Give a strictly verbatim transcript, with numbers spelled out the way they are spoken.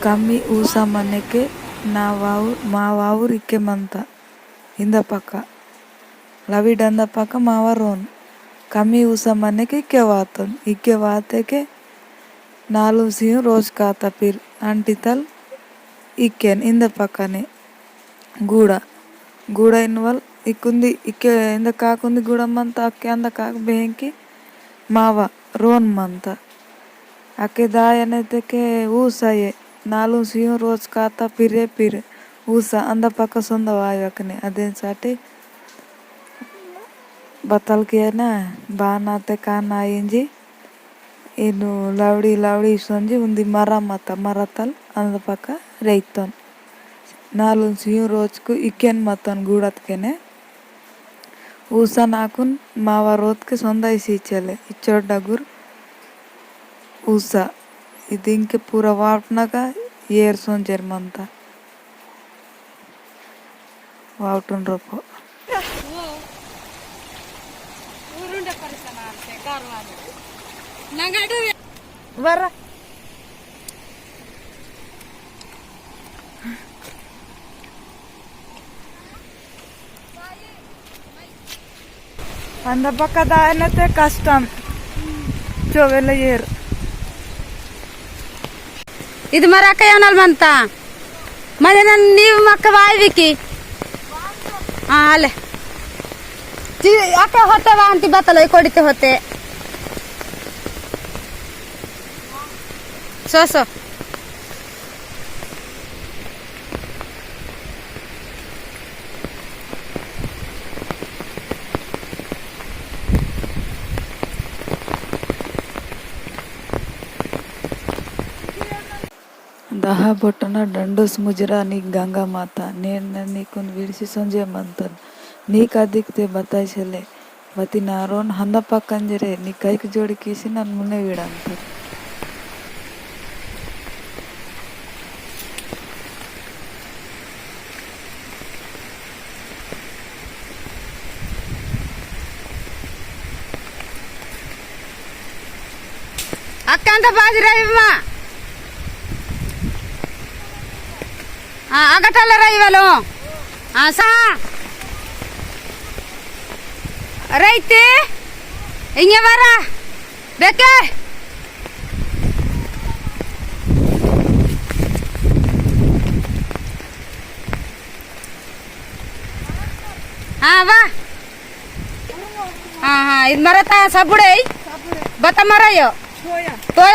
कमी ऊसा मनेके ना वावुर, मा वावुर इक्के मंता। इंदा पक्का। लविडंदा पक्का मावा रोन। कमी ऊसा मनेके इक्के वातोन। इक्के वातेके नालुं सियुं रोज काता पिर। अंटितल इक्केन इंदा पक्काने। गूड़ा। गूड़ा इनवल इक्कुंदी इक्के इंदा काकुंदी गूड़ा मंता अक्के अंदा काक बेहेंकी मावा रोन मंता। अके दायने तेके ऊसा ये, नालुं सियुं रोज काता पिरे पिरे, ऊसा अंदा पक्का सोंदा वायु अकने, अदेन साटे बतल किया ना, बाना ते काना इंजी, इनु लावड़ी लावड़ी सोंजी, उन्दी मरा मता, मरा तल, अंदा पक्का रेइतोन। नालुं सियुं रोज कु इकेन मतन गुड़त केने, ऊसा नाकुन मावा रोत के सोंदा इसी चले, इच्चोड़ डगुर ऊसा। इदिंके पूरा वापना का येर सोंजेर मंता। वावटुन रोपो। वर। अंद पक्का दायनते कष्टम। चोवेला येर। इद मरा कयानल मंता। मने नन नीव मक्क वाई विकी। हाँ, आले। ती अके होते वांती बतलो, कोड़िते होते। सो, सो। दहा बोटना डंडोस मुजरा नी गंगा माता, नेन नीकुन विरसी सोंजे मंतन। नी कादिक ते बताई छले, बती नारोन हंदा पक्कंजरे, नी कैक जोड़ी कीसी नन मुने विड़ांतर। अक्कंत बाज रही माँ। हाँ, अगटल रही वालो। हाँ, सा। रही ते। इंगे वारा। बेके। हाँ, वाह। हाँ, हाँ, इद मरता सबुड़े। बता मरा यो। तो